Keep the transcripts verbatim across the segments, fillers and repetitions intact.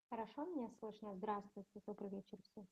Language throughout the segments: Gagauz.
Хорошо меня слышно? Здравствуйте, добрый вечер всем.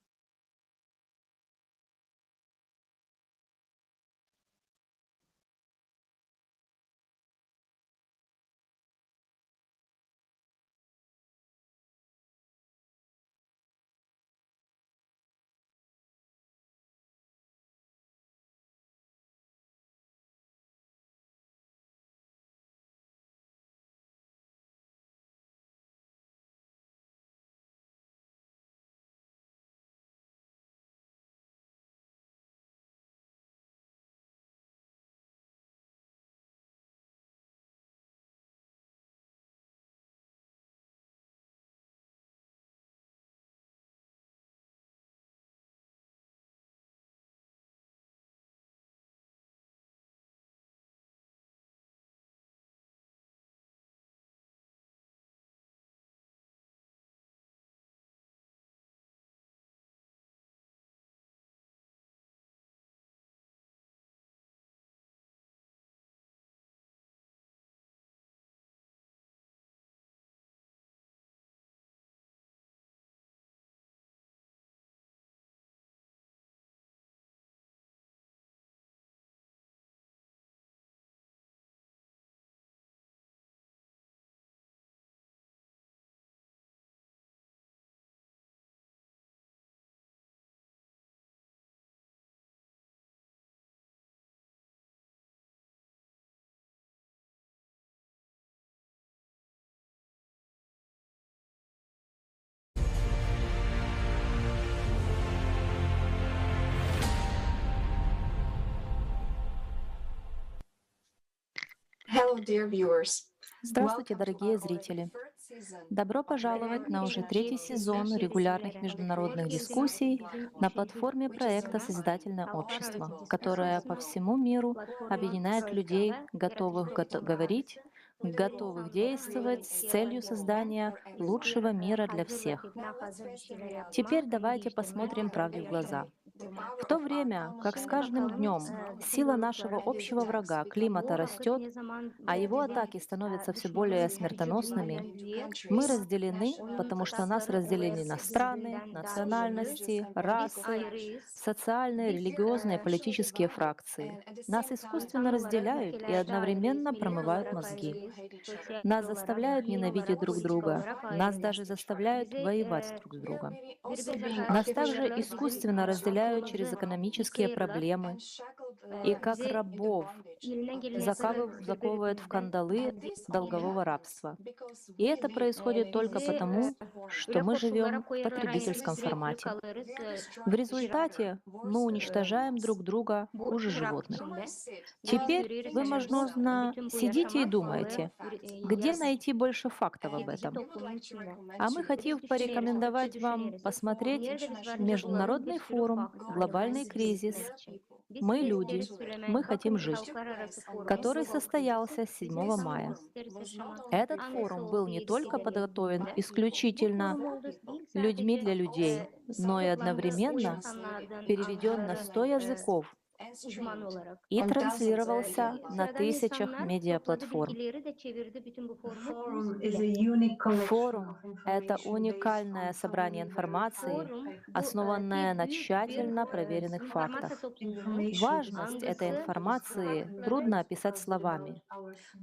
Hello, dear viewers. Здравствуйте, дорогие зрители! Добро пожаловать на уже третий сезон регулярных международных дискуссий на платформе проекта «Созидательное общество», которая по всему миру объединяет людей, готовых гото- говорить, готовых действовать с целью создания лучшего мира для всех. Теперь давайте посмотрим правде в глаза. В то время как с каждым днём сила нашего общего врага, климата, растёт, а его атаки становятся всё более смертоносными, мы разделены, потому что нас разделили на страны, национальности, расы, социальные, религиозные, политические фракции. Нас искусственно разделяют и одновременно промывают мозги. Нас заставляют ненавидеть друг друга, нас даже заставляют воевать друг с другом. Нас также искусственно разделяют через экономические проблемы и как рабов закавыв- заковывают в кандалы долгового рабства. И это происходит только потому, что мы живём в потребительском формате. В результате мы уничтожаем друг друга хуже животных. Теперь вы, возможно, сидите и думаете, где найти больше фактов об этом? А мы хотим порекомендовать вам посмотреть международный форум «Глобальный кризис. Мы люди. Мы хотим жить», который состоялся седьмого мая. Этот форум был не только подготовлен исключительно людьми для людей, но и одновременно переведён на сто языков и транслировался на тысячах медиаплатформ. Форум — это уникальное собрание информации, основанное на тщательно проверенных фактах. Важность этой информации трудно описать словами,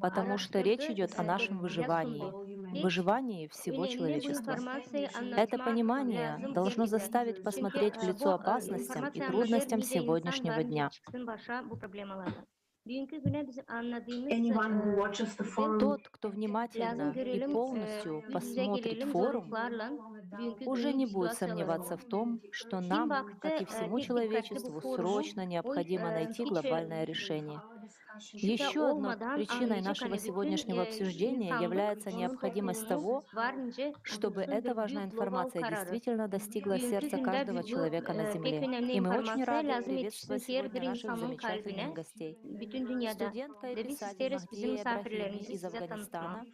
потому что речь идёт о нашем выживании, выживании всего человечества. Это понимание должно заставить посмотреть в лицо опасностям и трудностям сегодняшнего дня. Тот, кто внимательно и полностью посмотрит форум, уже не будет сомневаться в том, что нам, как и всему человечеству, срочно необходимо найти глобальное решение. Ещё одной причиной нашего сегодняшнего обсуждения является необходимость того, чтобы эта важная информация действительно достигла сердца каждого человека на земле. И мы очень рады приветствовать сегодня наших замечательных гостей. Студентка и писатель Махдия Ибрахими из Афганистана,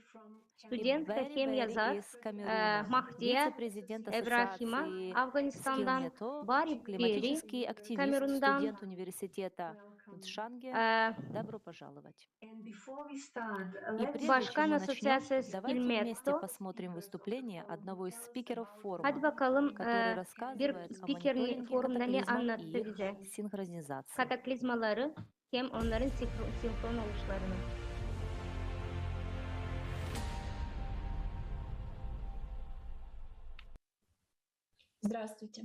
студентка hem yazar, e, Mahdiye Ebrahima Afganistandan, Bari Beri Kamerundan, Шанге. Добро пожаловать. Başkan asosiaţiyası Kilmetto. Hadi bakalım, bir spikerin forumda ne annattı bizä? Kataklizmaları hem onnarın sinhron oluşlarını. Здравствуйте.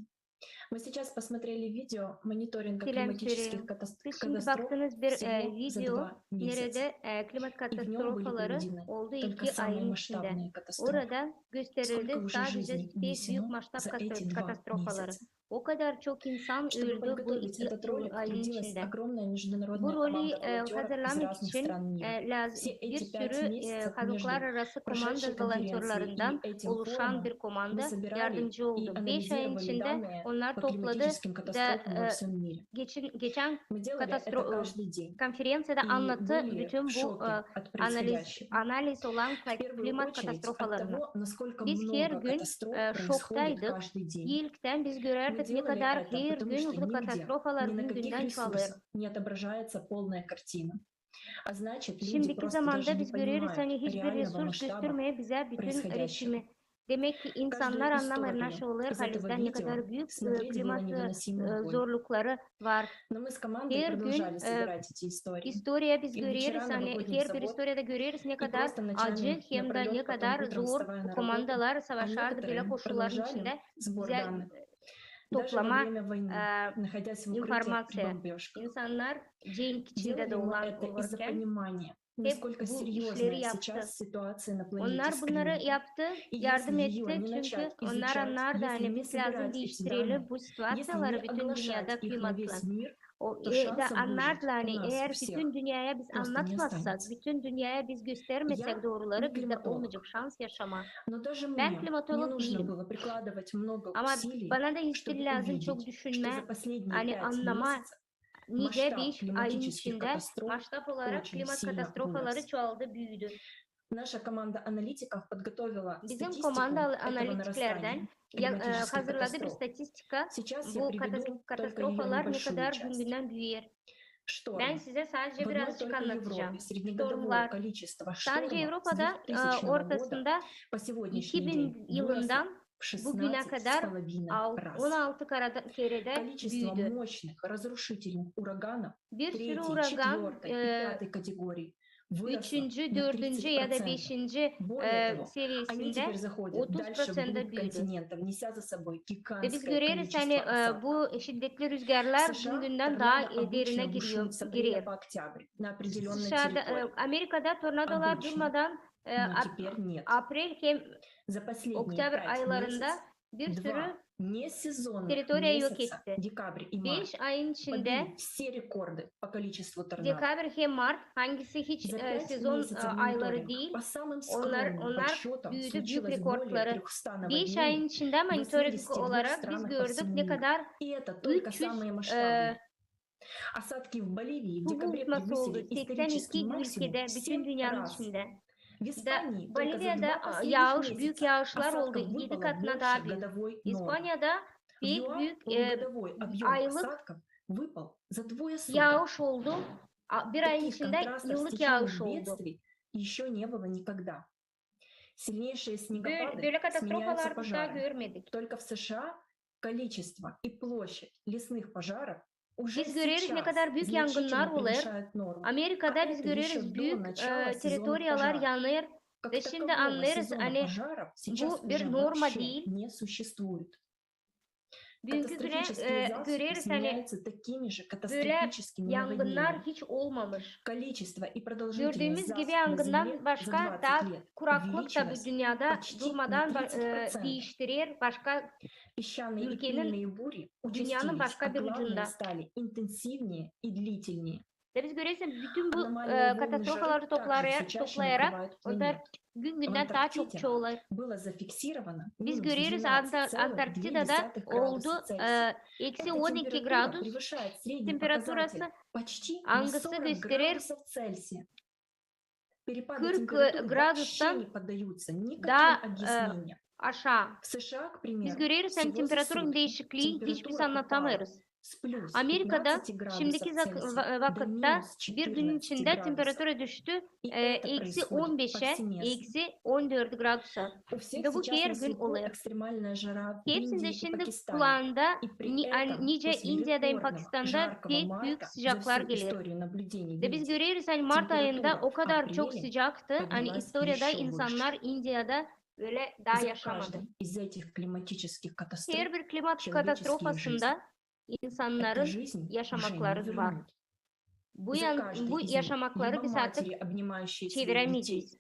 Мы сейчас посмотрели видео мониторинга климатических катастроф всего за два месяца. И в нём были приведены только самые масштабные катастрофы. Сколько уже жизней унесено за эти два месяца. Siz baktınız bir video, nerede klimat katastrofları oldu iki ay içindä. Orada gösterildi sadece pek büük masştab katastrofaları. O kadar çok insan öldü bu iki ayın içindä. Bu rolü hazırlamak için bir sürü halklararası komanda volontörlarından oluşan bir komanda yardımcı oldu. Beş ayın içindä onnar topladı da geçen konferensiyada annattı bütün bu analiz olan klimat katastrofalarını. Biz her gün şoktaydık. İlktän biz görärdik, ne kadar her gün bu katastrofalar gün-gündän çoğalêr. Şindiki zamanda biz göreriz, ani hiçbir resurs göstermeer bizä bütün resimi. Demäk ki, insannar annamêêr, ne olêr halizdän, ne kadar büük klimat zorlukları var. Her gün istoriya biz göreriz, ani her bir istoriyada göreriz, ne kadar acı hem dä ne kadar zor bu komandalar savaşardı bölä koşulların içindä. Bizä toplamaa informaţiya. İnsannar cenk içindä dä olan olurkän hep bu işleri yaptı. Onnar bunnarı yaptı, yardım etti, çünkü onnar annardı, ani biz lääzım diiştirelim bu situaţiyaları bütün dünnedä klimatlan. O, e, da annardılar, ani eer bütün dünneyä biz annatmazsak, bütün dünneyä biz göstermesäk dooruları, bizdä olmayacek şans yaşamaa. Bän klimatolog diilim. Ama bana da hiç diil lääzım çok düşünmää, ani annamaa, nicä beş ayın içindä masştab olarak klimat katastrofaları çoğaldı, büüdü. Bizim komanda analitiklerdän hazırladı bir statistika, bu katastrofalar ne kadar gün-gündän büüyer. Bän sizä sadecä birazcık annadacam. Ştormlar. Sadecä Evropada ortasında iki bin yılından bu günä kadar on altı keredä büüdü. Bir sürü uragan, üçüncü, dördüncü ya da beşinci seviyesindä otuz proţentä büüdü. Biz göreriz, ani bu şiddetli rüzgarlar gün-gündän taa derinä girer. Amerikada tornadolar durmadan aprel hem oktäbr aylarında bir sürü territoriya yok etti. Beş ayın içindä dekabr hem mart, hangisi hiç sezon ayları diil, onnar büüdü büük rekordları. Beş ayın içindä monitoring olarak biz gördük, ne kadar üç üz su bulutması oldu seksen iki ülkedä, bütün dünnenin içindä. Da Boliviyada yaaş, büük yaaşlar oldu, edi katına taa büük. İspanyada pek büük aylık yaaş oldu, bir ayın içindä yıllık yaaş oldu. Bölä katastrofalar biz taa görmedik. Biz göreriz, ne kadar büük yangınnar olêr. Amerikada biz göreriz, büük territoriyalar yanêr. Da şindi annêêrız, ani bu bir norma diil. Büünkü günä göreriz, ani bölä yangınnar hiç olmamış. Gördüümüz gibi, yangından başka taa kuraklık da bu dünnedä durmadan diiştirer başka ülkenin, dünnenin başka bir ucunda. Da biz göreriz, ani bütün bu katastrofaları toplayarak, onnar gün-gündän taa çok çoğalêr. Biz göreriz, Antarktidada oldu eksi on iki gradus temperaturası, angısı gösterer kırk gradustan taa aşaa. Biz göreriz, ani temperaturanın diişiklii hiç biz annatamêêrız. Amerikada şindiki zak- va- vakıtta bir günün içindä temperatura düştü e, eksi on beşä, eksi on dört gradusa. Da bu her gün olêr. Hepsindä şindi kulaanda ni- ani- nicä İndiyada hem Pakistanda pek büük sıcaklar geler. Da biz göreriz, ani mart ayında o kadar çok sıcaktı, ani istoriyada insannar İndiyada bölä taa yaşamadı. Herbir klimat katastrofasında insannarın yaşamakları var. Bu, yan- bu yaşamakları biz artık çevirämeyecez.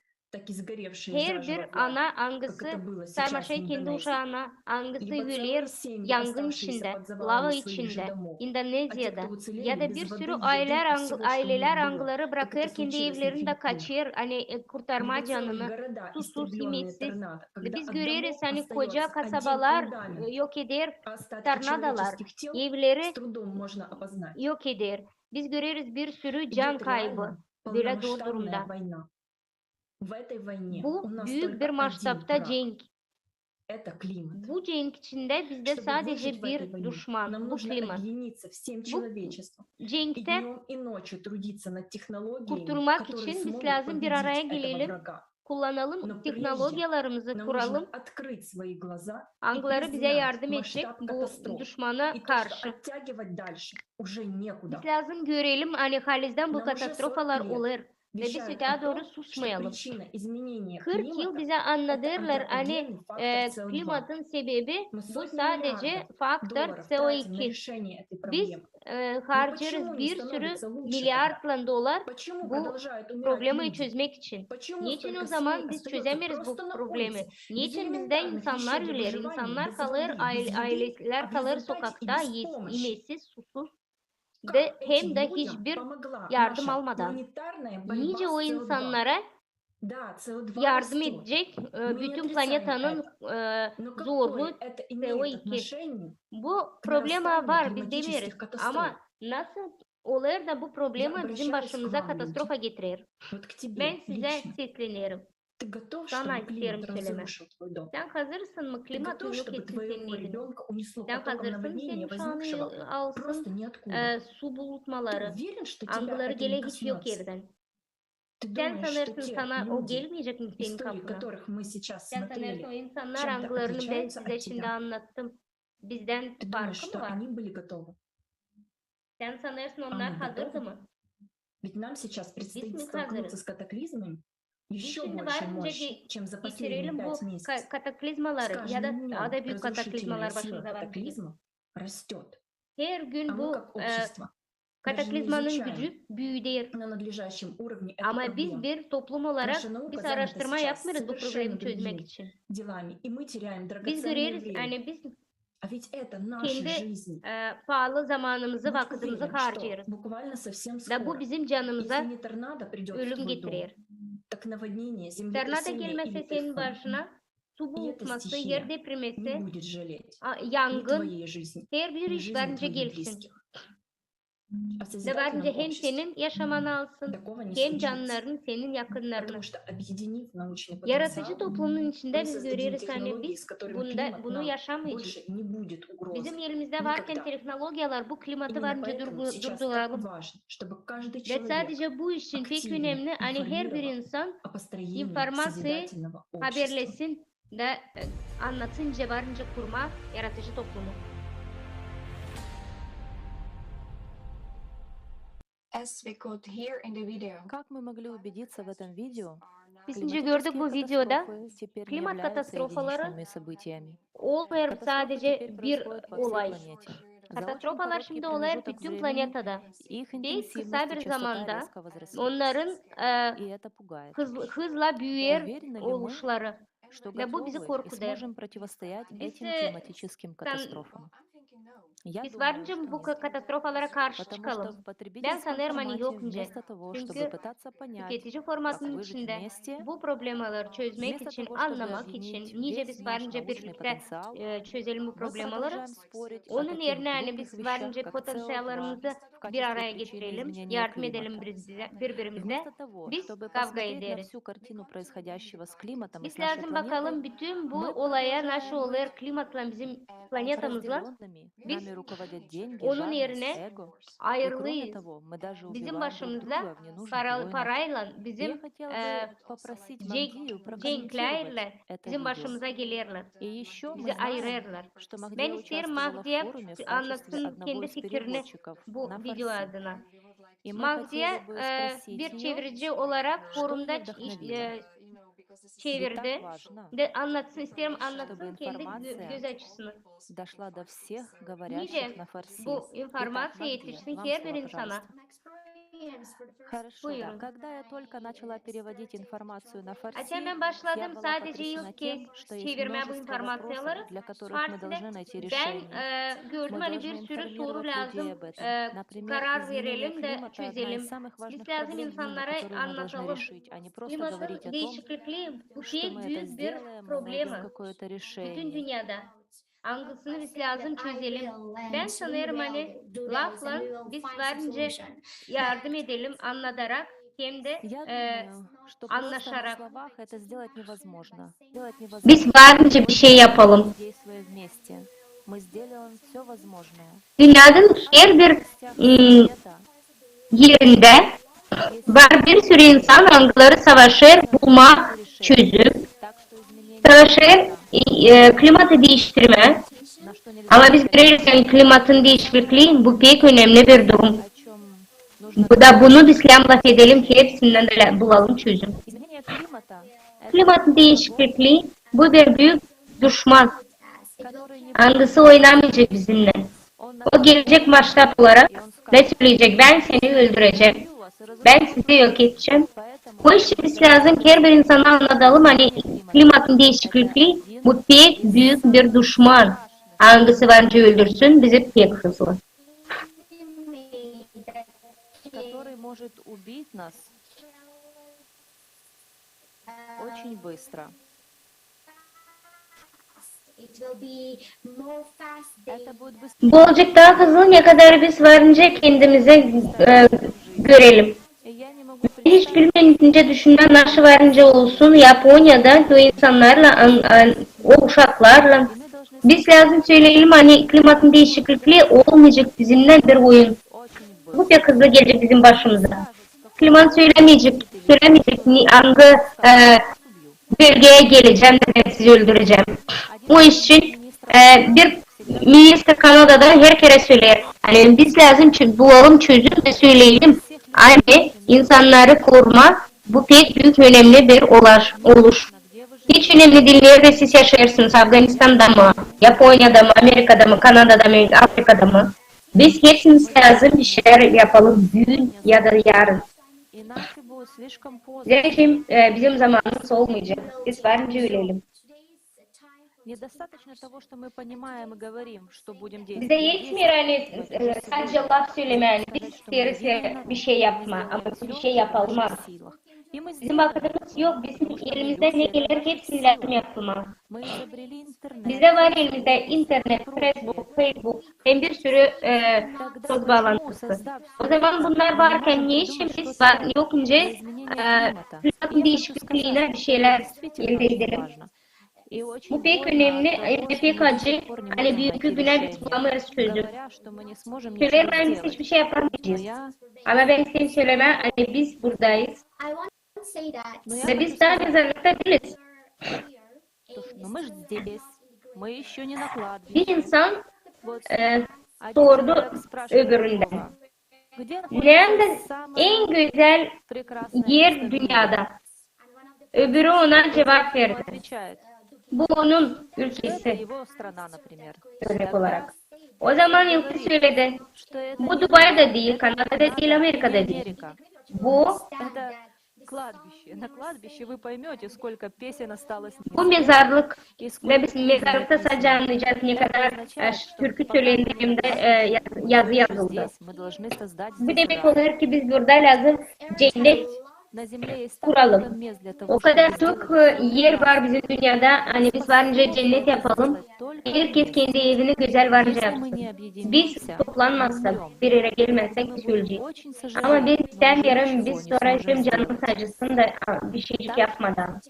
Herbir ana, angısı sarmaşêr kendi uşaana, angısı öler yangın içindä, lava içindä, İndoneziyada, ya da bir sürü aylelär, ang- aylelär, angıları brakêr kendi evlerini da kaçêr, ani e, kurtarmaa canını, susuz, imeksiz. Biz göreriz, ani koca kasabalar e, yok eder tornadolar, evleri yok eder. Biz göreriz bir sürü can kaybı bölä zor durumda. Bu büük bir masştabta cenk. Bu cenk içindä bizdä sadece bir duşman, bu klimat. Bu cenktä kurtulmak için biz lääzım bir araya gelelim, kullanalım tehnologiyalarımızı, kuralım, angıları bizä yardım edecek bu duşmana karşı. Biz lääzım görelim, ani halizdän bu katastrofalar olêr. Ve biz ötää dooru susmayalım. Kırk yıl bizä annadêrlar, ani e, klimatın sebebi bu sadece faktor C O iki. Biz e, harcêêrız bir sürü milyardlan dolar bu problemayı çözmäk için. Neçin o zaman biz çözämeeriz bu problemi? Neçin bizdä insannar öler, insannar kalêr, ail- ailelär kalêr sokakta, imesiz, susuz? Hem dä hiçbir yardım almadan. Nicä o insannara yardım edecek e, bütün planetanın e, zorluğu C O iki? Bu problema var, biz demeeriz. Ama nasıl olêr da bu problema bizim başımıza katastrofa getirer? Bän sizä seslenerim. Sana isteerim sölemää. Sän hazırsın mı klimatın yok etsin senin evini? Sän hazırsın senin uşaanı alsın e, su bulutmaları, angıları geler hiç yok evdän? Sän sanêrsın, sana o gelmeyecek mi senin kapına? Sän sanêrsın, o insannar, angılarını bän sizä şindi annattım, bizdän farklı mı var? Sän sanêrsın, onnar hazırdı mı? Biz mi hazırız? Biz şindi var nicä ge- geçirelim bu ka- kataklizmaları ya da taa da büük kataklizmalar başımıza var. Her gün bu e, kataklizmanın gücü büüder. Ama biz bir toplum olarak biz araştırma yapmêêrız bu problemi çözmäk için. Biz göreriz, ani biz kendi e, paalı zamanımızı, vakıdımızı harcêêrız. Da bu bizim canımıza ölüm getirer. Tornado gelmäsä senin başına, su bulutması, er deprimesi, a, yangın, herbir iş var nicä gelsin. Da var nicä hem senin yaşamanı alsın, hem canlarını, senin yakınnarını. Yaratıcı toplumun içindä biz göreriz, ani biz bunda, bunu yaşamayacez. Bizim elimizdä varkan tehnologiyalar, bu klimatı var nicä durgu- durduralım. Ve sadece bu iş için pek önemli, ani herbir insan informaţiyayı haberlesin da e, annatsın nicä var nicä kurmaa yaratıcı toplumu. Как мы могли убедиться в этом видео, biz nicä gördük bu videoda, klimat katastrofaları olmêêr sadece bir olay. Katastrofalar şindi olêr bütün planetada. Pek kısa bir zamanda onnarın e, hız- hızla büüyer oluşları. Da bu bizi korkudêr. Biz e, san- biz var nicä bu ka- katastrofalara karşı çıkalım? Bän sanêrım, ani yok nicä. Çünkü tüketici formatın içindä bu problemaları çözmäk için, annamak için, nicä biz var nicä birliktä e, çözelim bu problemaları, onun erinä, ani biz var nicä potenţiallarımızı bir araya getirelim, yardım edelim bir- bir-birimizä, biz kavga ederiz. Biz lääzım bakalım bütün bu olaya, nasıl olêr klimatlan bizim planetamızlan. Biz onun erinä ayırılıyız. Bizim başımıza para-, paraylan, bizim, e, cenk-, cenklärlän bizim başımıza gelerlär. Bizi ayırêrlar. Bän isteerim Magdiya annatsın kendi fikirini bu video adına. Magdiya, e, bir çevirici olarak forumda ç-, iş, e, çevirdi. Da annatsın, isteerim annatsın kendi gö-, göz açısını. Nicä bu informaţiya etişsin herbir insana. Buyurun. Açan bän başladım sadece ilk kez çevirmää bu informaţiyaları, farsida bän, e, gördüm, ani bir sürü soru lääzım, e, karar verelim dä çözelim. Biz lääzım insannara annadalım. Klimatın diişikliklii bu pek büük bir problema bütün dünnedä, angısını biz lääzım çözelim. Bän sanêrım, ani laflan biz var nicä yardım edelim, annadarak hem dä, e, annaşarak. Biz var nicä bir şey yapalım. Dünnedän herbir, m, erindä var bir sürü insan, angıları savaşêr bulmaa çözüm, savaşêr, e, klimatı diiştirmää. Ama biz göreriz, ani klimatın diişikliklii bu pek önemli bir durum. Bu da bunu biz lääzım lafedelim, hepsindän dä bulalım çözüm. Klimatın diişikliklii bu bir büük duşman, angısı oynamayacek bizimnän. O gelecek masştab olarak da söleyecek: "Bän seni öldürecäm, bän sizi yok edecäm." O için biz lääzım herbir insana annadalım, ani klimatın diişikliklii bu pek büük bir duşman, angısı var nicä öldürsün bizi pek hızlı. Bu olacek taa hızlı, nekadar biz var nicä kendimizi, e, görelim. Hiç bilmeerim, nicä düşünmää, nasıl var nicä olsun Yaponiyada bu insannarlan, an-, an-, o uşaklarlan. Biz lääzım söleyelim, ani klimatın diişikliklii olmayacek bizimnän bir oyun. Bu pek hızlı gelecek bizim başımıza. Klimat sölämeyecek, sölämeyecek, ni-, angı, e, bölgeyä gelecäm dä bän sizi öldürecäm. O için, e, bir ministr Kanadada herkerä söleer, ani biz lääzım çö-, bulalım çözüm dä söleyelim, ani insannarı korumaa bu pek büük önemli bir olaş, oluş. Hiç önemli diil, neredä siz yaşêêrsınız, Afganistanda mı, Yaponiyada mı, Amerikada mı, Kanadada mı, Afrikada mı. Biz hepsimiz lääzım bir şeylär yapalım büün ya da yarın. Zerä, e, bizim zamanımız olmayacek. Biz var nicä ölelim. Bizdä etmeer, ani, e, sadecä laf sölemää, ani biz isteeriz, e, bir şey yapmaa, ama biz bir şey yapalım. Bizim vakıdımız yok, bizim elimizdä ne geler, hepsini lääzım yapmaa. Bizdä var elimizdä internet, Facebook, Facebook hem bir sürü, e, söz baalantısı. O zaman bunnar varkan, ne için biz var, yok nicä, e, klimatın diişikliinä bir şeylär eldä edelim? Bu pek önemli, hem dä pek acı, ani büünkü günä biz bulamêêrız çözüm. Söleerlär, ani biz hiçbir şey yapamayacez. Ama bän isteerim sölemää, ani biz buradayız. Ve biz taa mezarlıkta diiliz. Bir insan, e, sordu öbüründän: "Neredä en gözäl er dünnedä?" Öbürü ona cuvap verdi: "Bu onun ülkesi", örnek olarak. O zaman ilki söledi: "Bu Dubayda diil, Kanadada diil, Amerikada diil. Bu, bu mezarlık." Ve biz mezarlıkta sadecä annayacez, nekadar, e, türkü sölendi hem dä, e, ya-, yazı yazıldı. Bu demäk olêr, ki biz burada lääzım cennet kuralım. O kadar çok, e, er var bizim dünnedä, ani biz var nicä cennet yapalım. Herkez kendi evini gözäl var nicä yapsın. Biz toplanmazsak, bir erä gelmäzsäk, biz ölecez. Ama bän istämeerim, biz sora hem canımız acısın da, a, bir şeycik yapmadan.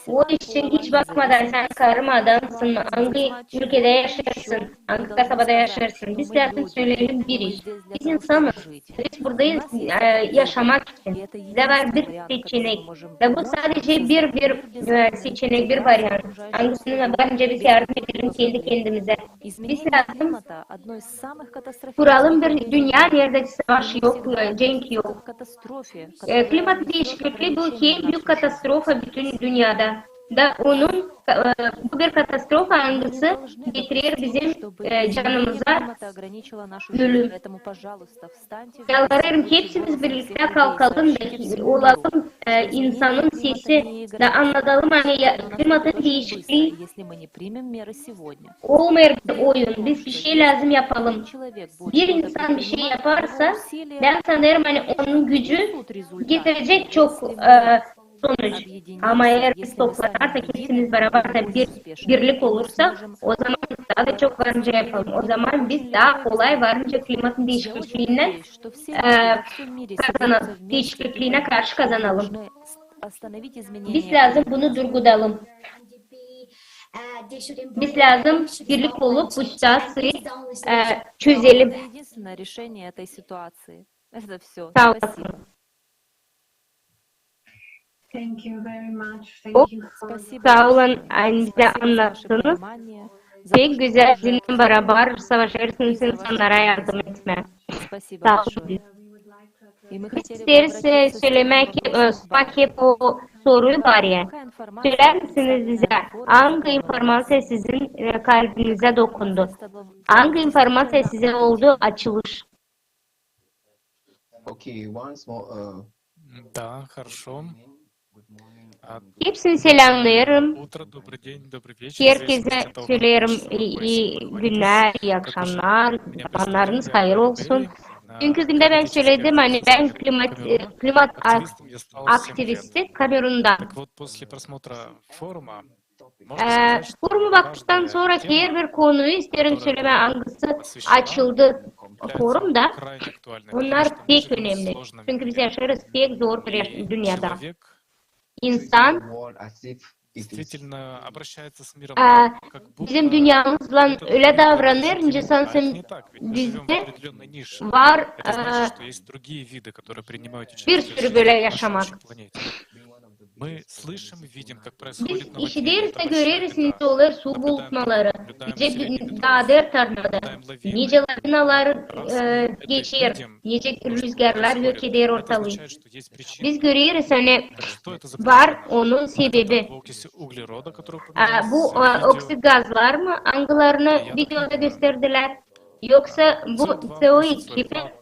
O için hiç bakmadan, sän karı mı, adamsın mı, angı ülkedä yaşêêrsın, angı kasabada yaşêêrsın, biz lääzım söleyelim bir iş. Biz insanız. Biz buradayız, e, yaşamak için. Bizdä var bir seçenek. Da bu sadece bir, bir, e, seçenek, bir variant. Angısını var nicä biz yardım edelim kendi kendimizä. Biz lääzım kuralım bir dünnä, neredä savaş yok, e, cenk yok. E, klimat diişikliyi bu en büük katastrofa bütün dünnedä. Da onun, e, bu bir katastrofa, angısı getirer bizim, e, canımıza ölüm. Yalvarêrım, hepsimiz birliktä kalkalım da olalım, e, insanın sesi da annadalım, ani ya, klimatın diişikliyi olmêêr bir oyun. Biz bir şey lääzım yapalım. Bir insan bir şey yaparsa, bän sanêrım, ani onun gücü getirecek çok, e, sonuç. Ama eer biz toplanarsak, hepsimiz barabar da bir birlik olursa, o zaman biz taa da çok var nicä yapalım. O zaman biz taa kolay var nicä klimatın diişikliindän, e, kazanalım, diişikliinä karşı kazanalım. Biz lääzım bunu durgudalım. Biz lääzım birlik olup bu situaţiyayı, e, çözelim. Sağ olun. Çok sağ olun, ani bizä annattınız. Pek gözäl, bizimnän barabar savaşêrsınız insannara yardım etmää. Sağ olun. Biz isteeriz, e, sölemää, e, sormaa hep o soruyu var ya. Sölär misiniz bizä, angı informaţiya sizin, e, kalbinizä dokundu? Angı informaţiya sizä oldu açılış? Окей, once more, uh, Да, хорошо. Hepsini selämneerim. Herkezä söleerim, ii, ii günnär, ii akşamnar, zamanlarınız hayır olsun. Büünkü gündä bän söledim, ani bän klimat, e, klimat ak-, aktivisti Kamerundan. E, forumu baktıktan sora herbir konuyu isteerim sölemää, angısı açıldı forumda. Onnar pek önemli. Çünkü biz yaşêêrız pek zor bir dünnedä. İnsan, e, bizim dünnemizlän ölä davranêr, nicä sansın bizdä var, e, bir sürü bölä yaşamak. Biz işideriz da göreriz, nicä olêr su bulutmaları, nicä daader tornado, nicä lavinalar, e, geçer, nicä rüzgarlar yok eder ortalıı. Biz göreriz, ani var onun sebebi. A, bu, e, oksit gazlar mı, angılarını videoda gösterdilär? Yoksa bu C O iki mi?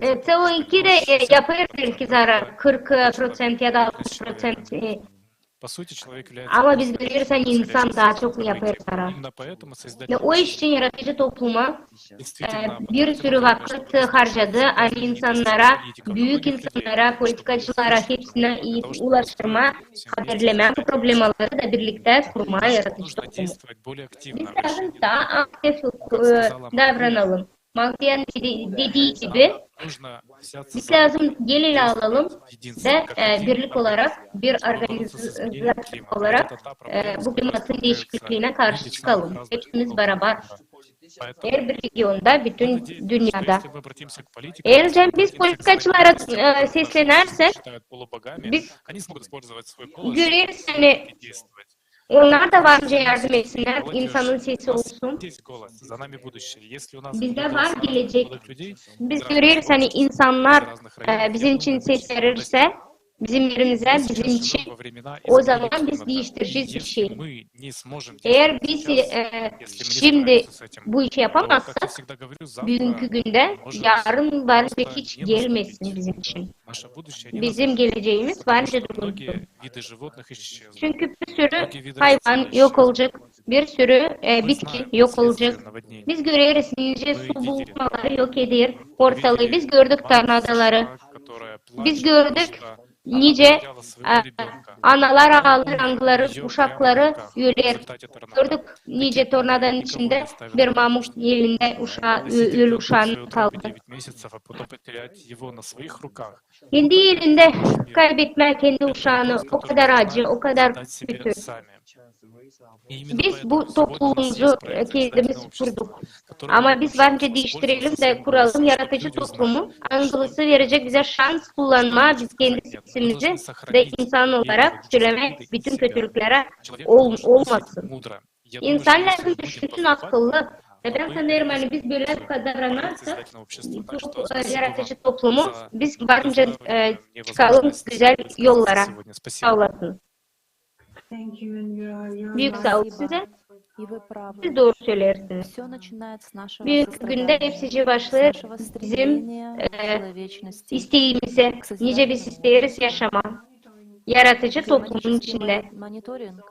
E, C O iki dä, e, yapêr beki zarar, kırk proţent ya da altmış proţent, e, ama biz göreriz, ani insan taa çok yapêr zarar. Ve o iş için yaradıcı topluma, e, bir sürü vakıt harcadı, ani insannara, büük insannara, politikacılara, hepsinä ulaştırmaa, haberlemää bu problemaları da birliktä kurmaa yaradıcı toplumu. Biz lääzım taa aktiv, e, davranalım. Maldian dedi-, dediği gibi, biz lääzım el elä alalım da, e, birlik olarak, bir organizaţiya olarak, e, bu klimatın diişikliinä karşı çıkalım. Hepsimiz barabar. Herbir regionda, bütün dünnedä. Eer biz politikacılara, e, seslenärsek, biz göreriz, ani onnar da var nicä yardım etsinnär, insanın sesi olsun. Bizdä var gelecek. Biz göreriz, ani insannar, e, bizim için ses verirse, bizim erimizä, bizim için, o zaman biz diiştirecez bir şey. Eer biz, e, şindi bu işi yapamazsak, büünkü gündä, yarın var nicä hiç gelmesin bizim için. Bizim gelecegimiz var nicä durgun. Çünkü bir sürü hayvan yok olacek, bir sürü, e, bitki yok olacek. Biz göreriz, nicä su bulutmaları yok eder ortalıı. Biz gördük tornadoları. Biz gördük nicä, e, analar ağlar, angıları uşakları öler. Gördük, nicä tornadonun içindä bir mamu elindä uşaa, ö-, ölü uşaanı aldı. Kendi elindä kaybetmää kendi uşaanı, o kadar acı, o kadar kötü. Biz bu toplumumuzu, e, kendimiz kurduk. Ama biz var nicä diiştirelim dä kuralım yaratıcı toplumu, angısı verecek bizä şans kullanmaa biz kendi sesimizi dä insan olarak sölemää bütün kötülüklerä ol-, olmasın. İnsan lääzım düşünsün akıllı. E, bän sanêrım, ani biz bölä davranarsak, çok, e, yaratıcı toplumu, biz var nicä, e, çıkalım gözäl yollara. Saa olasın. Büük saa ol sizä. Siz dooru söleersiniz. Büünkü gündä hepsicii başlêêr bizim, e, isteemizä, nicä biz isteeriz yaşamaa yaratıcı toplumun içindä.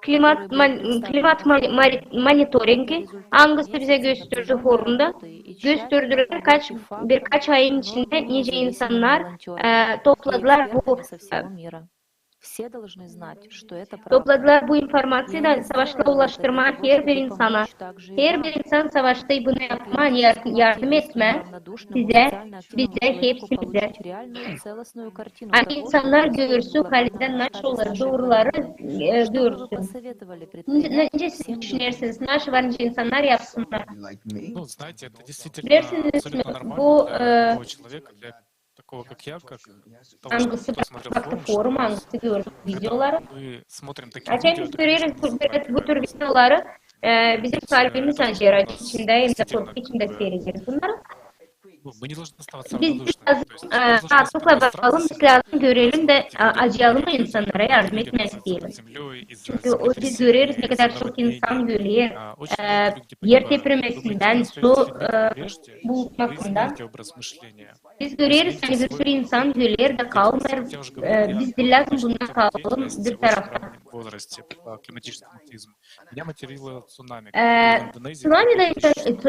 Klimat mon-, klimat mon-, mari-, monitoringi, angısı bizä gösterdi forumda, gösterdilär kaç, birkaç ayın içindä nicä insannar, e, topladılar bu, e, topladılar bu informaţiyayı da savaştılar ulaştırmaa herbir insana. Herbir insan savaştı bunu yapmaa, yar-, yardım etmää sizä, bizä, hepsimizä. Ani insannar görsün, halizdän nası olêr, dooruları, e, görsün. Nicä, nicä siz düşünersiniz, nası var nicä insannar yapsınnar? Bilersiniz mi, bu, e, angısı baktı forum, angısı gördü videoları. Açan biz göreriz bu, bu tür videoları, e, bizim kalbimiz acıyêr, acı içindä, hem dä korku içindä seyrederiz bunnarı. Biz, biz lääzım, e, raatlıklan bakalım, biz lääzım görelim dä, e, acıyalım, insannara yardım etmää isteyelim. Çünkü o, biz göreriz, ne kadar çok insan öler, e, er tepremesindän, su, e, bulutmasından. Biz göreriz, ani bir sürü insan öler dä kalmêêr, e, biz dä lääzım bundan kalalım bir tarafta. E, tsunami dä,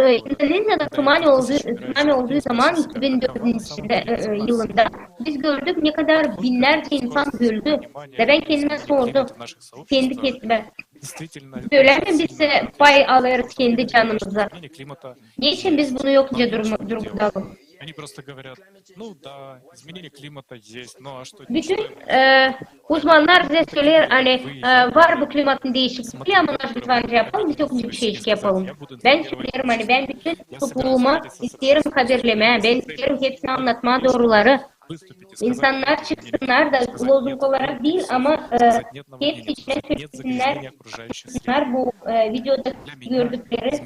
e, İndoneziyada tsunami olduu, tsunami olduu zaman iki bin dördüncü, e, e, yılında biz gördük, ne kadar binnärcä insan öldü. Da bän kendimä sordum, kendi kendimä. Ölä mi biz, e, pay alêrız kendi canımıza? Neçin biz bunu yok nicä durma-, durduralım? Bütün, e, uzmannar bizä söleer, ani, e, var bu klimatın diişikliyi, ama nası biz var nicä yapalım, biz yok nicä bir şey yapalım. Bän söleerim, ani bän bütün topluma isteerim haberlemää, bän isteerim hepsinä annatmaa dooruları. İnsannar çıksınnar da lozung olarak diil, ama, e, hepsi için sölesinär bu, e, videoda gördükleri.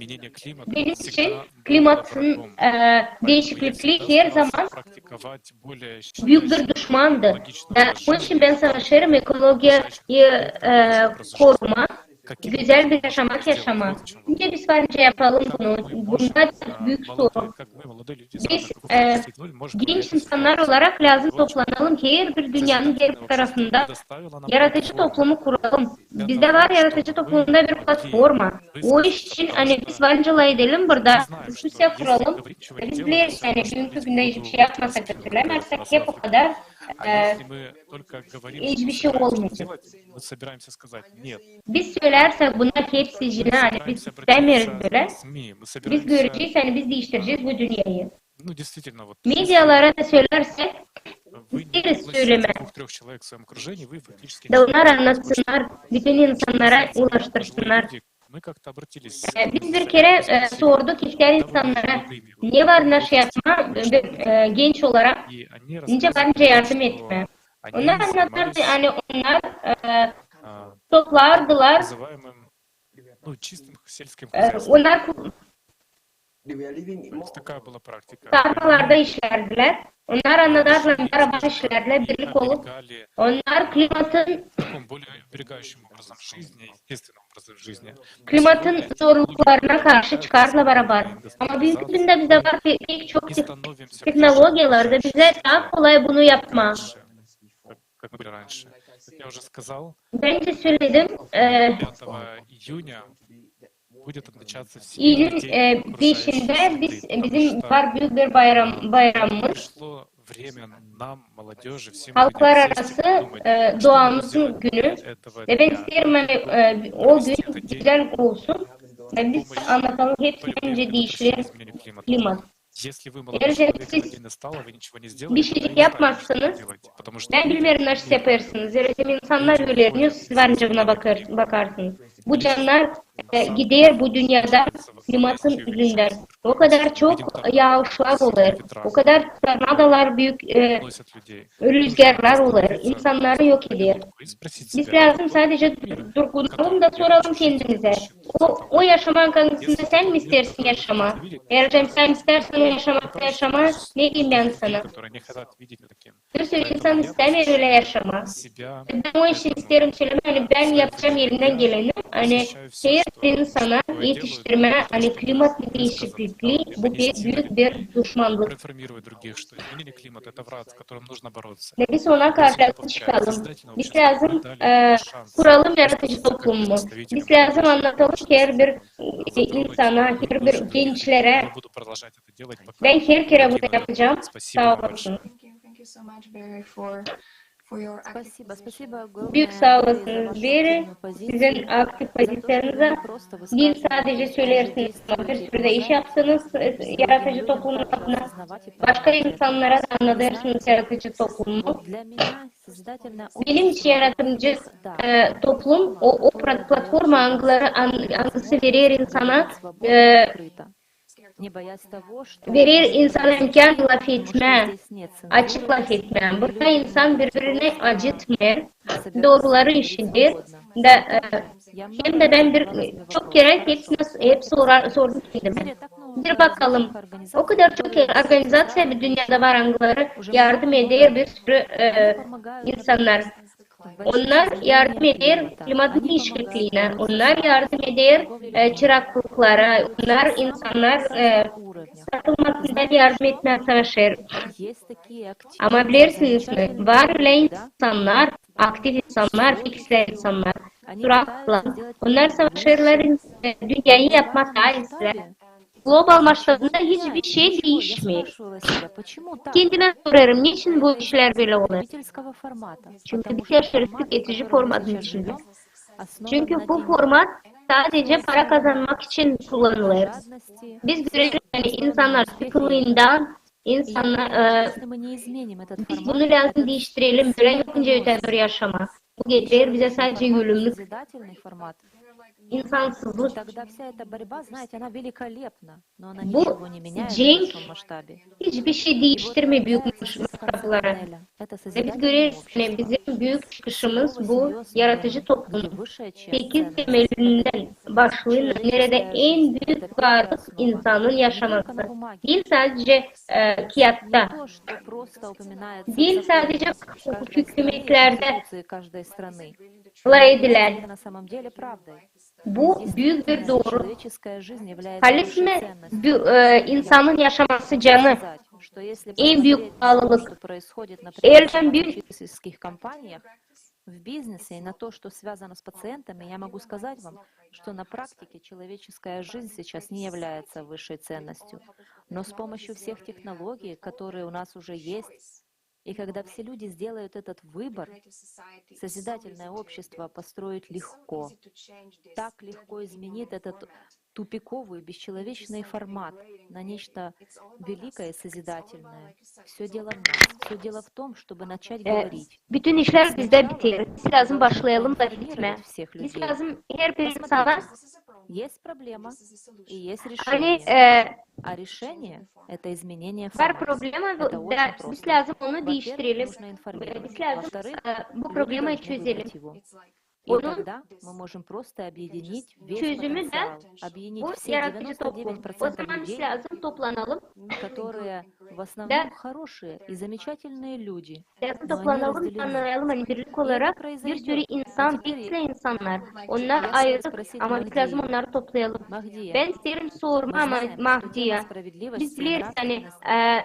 Benim için klimatın, e, diişikliyi herzaman büük bir duşmandı. Da onun için bän savaşêrım ekologiyayı, e, korumaa, gözäl bir yaşamak yaşamaa. Nicä biz var nicä yapalım bunu? Bunda büük sorun. Biz, e, genç insannar olarak lääzım toplanalım herbir dünnenin herbir tarafında. Yaratıcı toplumu kuralım. Bizdä var yaratıcı toplumunda bir platforma. O iş için, ani biz var nicä lafedelim burada, diskusiya kuralım. Biz bileriz, ani büünkü gündä hiçbir şey yapmasak, kötülemersek, hep o kadar, e, hiçbir şey olmayacek. Biz söleersäk, bunnar hepsi jiná, ani biz istämeeriz bölä. Biz görecez, ani biz diiştirecez bu dünneyä. Medialara da söleersäk, isteriz sölemää. Da onnar annatsınnar, bütün insannara ulaştırsınnar. E, biz bir kerä, e, sorduk ihtär insannara, ne var nası yapmaa, bir, e, genç olarak, nicä var nicä yardım etmää. Onnar annattılar, ani onnar, e, toplardılar, e, onnar ku-, tarlalarda işlärdilär. Onnar annadardılar, barabar işlärdilär, birlik olup. Onnar klimatın klimatın zorluklarına karşı çıkardılar barabar. Ama büünkü gündä bizdä var pe-, pek çok te-, tehnologiyalar da bizä taa kolay bunu yapmaa. Bän dä söledim, e, iyünün, e, beşindä biz, bizim var büük bir bayram, bayramımız. Halklararası e, doğamızın günü. Ve bän isteerim, ani e, o gün gözäl olsun. Ve biz annatalım hepsindän öncä diişiler klimat. Eer siz bir şeycik yapmazsanız, bän bilmeerim, nasıl yapêrsınız. Zerä insannarı ölär, ne siz var nicä buna bakarsınız. Bu cannar e, gider bu dünnedä klimatın üzündän. O kadar çok yaaşlar olêr, o kadar tornadolar, büük e, rüzgarlar olêr, insannarı yok eder. Biz lääzım sadecä durgunalım da soralım kendimizä. O, o yaşamaa, angısında sän mi isteersin yaşamaa? Eer sän isteersin o yaşamakta yaşamaa, ne deyim bän sana? Bir sürü insan istämeer ölä yaşamaa. Bän o için isteerim sölemää, ani bän yapacam elimdän geleni, ani her insana etiştirmää, ani klimatın diişikliini, bu bir büük bir duşmanlık. Ve biz ona karşı lääzım çıkalım. Biz lääzım e, kuralım yaradıcı toplumu. Biz lääzım annatalım her bir e, insana, her bir gençlerä. Bän her kerä bunu yapacam. Saa olasın. Büük saa olasınız, Beri, sizin aktiv pozisiyanıza. Diil sadecä söleersiniz, ama bir sürü dä iş yaptınız e, yaradıcı toplumun adına. Başka insannara da annadêrsınız yaradıcı toplumu. Benim için yaradıcı e, toplum o, o plat- platforma, angıları, an- angısı verer insana e, verer insana imkan lafetmää, açık lafetmää. Burada insan biri-birini acıtmêêr, dooruları işider. Da e, hem dä bän bir çok kerä hepsinä hep sorar, sordum kendimä. Bir bakalım, o kadar çok organizaţiya bu dünnedä var, angıları yardım eder bir sürü e, insannar. Onnar yardım eder klimatın diişikliinä, onnar yardım eder e, çıraklıklara, onnar insannar e, satılmasından yardım etmää savaşêr. Ama bilersiniz mi, var ölä insannar, aktiv insannar, fikirli insannar, suratlı. Onnar savaşêrlar e, dünnayı yapmaa taa islää. Global masştabında hiçbir şey diişmeer. Kendimä sorêrım, neçin bu işlär bölä olêr? Çünkü biz yaşêêrız tüketici formatın içindä. Çünkü bu format sadecä para kazanmak için kullanılêr. Biz göreriz, ani insannar sıkıldıyından, insannar e, biz bunu lääzım diiştirelim, bölä yok nicä ötemiyor yaşamaa. Bu getirer bizä sadecä ölümnük, insansızlık. Bu cenk hiçbir şey diiştirmeer büük masştablara. Ve biz göreriz, ani bizim büük çıkışımız bu yaradıcı toplumun sekiz temelindän başlayın, neredä en büük varlık insanın yaşaması. Diil sadecä e, kiyatta, diil sadecä hükümetlerdä lafedilär. Bu büük bir dooru. Halis mi bu e, insanın yaşaması, canı en büük paalılık. Eer sän bir в бизнесе и на то, что связано с пациентами, я могу сказать вам, что на практике человеческая жизнь сейчас не является высшей ценностью. Но с помощью всех технологий, которые у нас уже есть, и когда все люди сделают этот выбор, созидательное общество построить легко. Так легко изменить этот тупиковый, бесчеловечный формат на нечто великое и созидательное. Всё дело в нас. Всё дело в том, чтобы начать говорить. Bütün işlär bizdä biter. Biz lääzım başlayalım lafetmää. Biz lääzım her bir insana, ani e, var problema, da biz lääzım onu diiştirelim. Biz lääzım e, bu problemayı çözelim. Onun çözümü dä bu yaradıcı toplum. O zaman biz lääzım toplanalım. Da lääzım toplanalım, annayalım, ani birlik olarak bir sürü insan, fikirli insannar. Onnar ayırık, ama biz lääzım onnarı toplayalım. Bän isteerim sormaa Mahdiyä. Biz bileriz, ani e,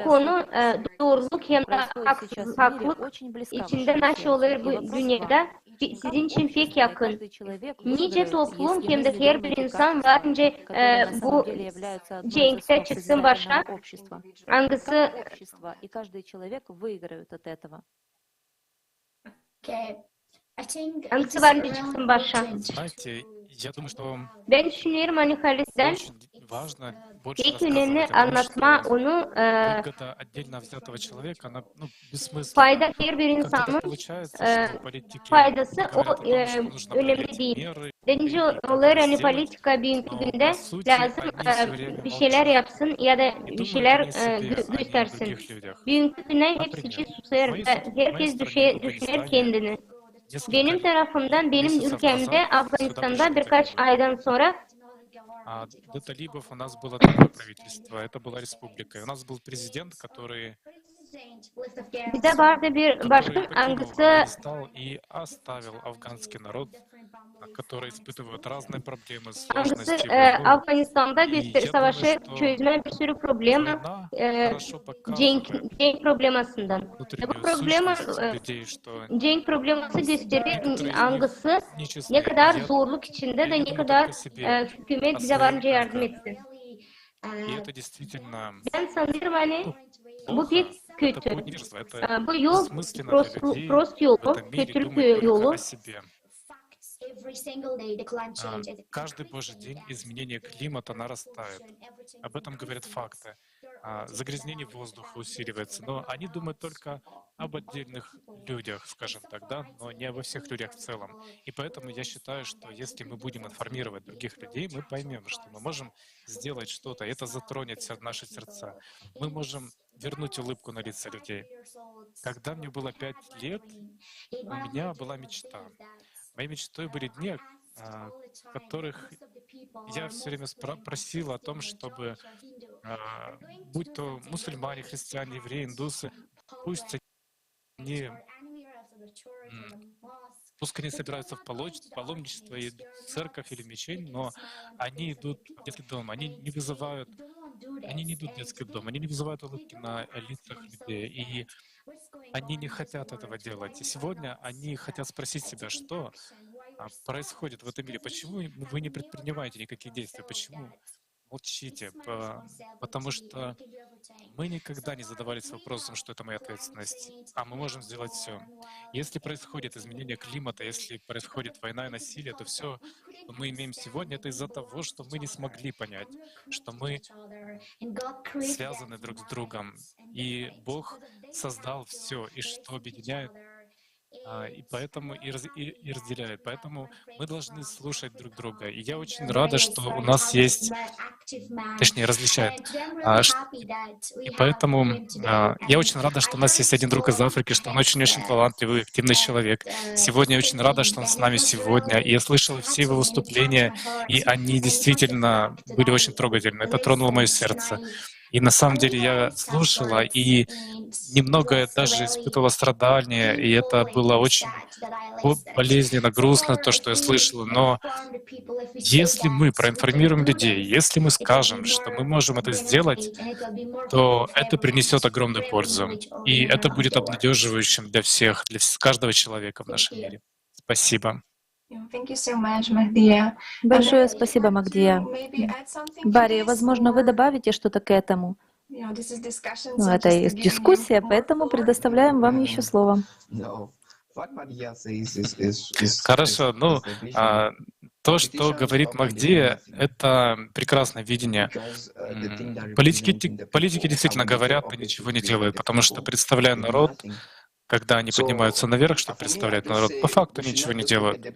konu, e, dooruluk hem dä haksızlık içindä nasıl olêr bu dünnedä, sizin için pek yakın. Nicä toplum hem dä herbir insan var nicä, e, bu cenktä çıksın başa, angısı angısı var nicä çıksın başa. Bän düşünerim, ani halizdän pek önemli annatmaa onu, e, fayda herbir insanın, e, faydası o, e, önemli diil. Deyni olêr, ani politika büünkü gündä lääzım, e, bir şeylär yapsın ya da bir şeylär, e, gö-, göstersin. Büünkü gündä hepsi susêr, herkez düşüner kendini. Benim tarafımdan, benim ülkämdä, Afganistanda birkaç aydan sora до талибов у нас было другое правительство, это была республика, и у нас был президент, который bizä vardı bir başkan, angısı angısı, e, Afganistanda göster-, savaşı çözmää bir sürü problema, e, cenk, cenk problemasından. Bu problema, e, cenk probleması gösterer, angısı ne kadar zorluk içindä dä ne kadar, e, hükümet bizä var nicä yardım etsin. Bän sanêrım, ani bu pek kötü. E, bu yol prost, prost yolu, kötülük yolu. Каждый божий день изменение климата нарастает. Об этом говорят факты. Загрязнение воздуха усиливается, но они думают только об отдельных людях, скажем так, да, но не обо всех людях в целом. И поэтому я считаю, что если мы будем информировать других людей, мы поймём, что мы можем сделать что-то, и это затронет сер-, наши сердца. Мы можем вернуть улыбку на лица людей. Когда мне было пять лет, у меня была мечта. Моей мечтой были дни, а, которых я всё время спро-, просил о том, чтобы, а, будь то мусульмане, христиане, евреи, индусы, пусть они, м, пускай они собираются в палоч-, паломничество и в церковь или в мечеть, но они идут в детский дом, они не вызывают, они не идут в детский дом, они не вызывают улыбки на лицах людей, и они не хотят этого делать. И сегодня они хотят спросить себя, что, а, происходит в этом мире, почему вы не предпринимаете никаких действий, почему молчите, по-, потому что мы никогда не задавались вопросом, что это моя ответственность, а мы можем сделать всё. Если происходит изменение климата, если происходит война и насилие, то всё, что мы имеем сегодня, это из-за того, что мы не смогли понять, что мы связаны друг с другом, и Бог создал всё, и что объединяет, а, и поэтому и раз-, и, и разделяет. Поэтому мы должны слушать друг друга. И я очень рада, что у нас есть, точнее, различает. А, ш-, и поэтому, а, я очень рада, что у нас есть один друг из Африки, что он очень-очень талантливый, активный человек. Сегодня я очень рада, что он с нами сегодня. И я слышала все его выступления, и они действительно были очень трогательны. Это тронуло моё сердце. И на самом деле я слушала и немного даже испытывала страдания, и это было очень бо-, болезненно, грустно, то, что я слышала. Но если мы проинформируем людей, если мы скажем, что мы можем это сделать, то это принесёт огромную пользу. И это будет обнадёживающим для всех, для вс-, каждого человека в нашем мире. Спасибо. Большое спасибо, Магдия. Барри, возможно, вы добавите что-то к этому? Ну, это есть дискуссия, поэтому предоставляем вам ещё слово. Хорошо, ну, а, то, что говорит Магдия, это прекрасное видение. М, политики, политики действительно говорят, но ничего не делают, потому что, представляя народ, когда они поднимаются наверх, чтобы представлять народ, по факту ничего не делают.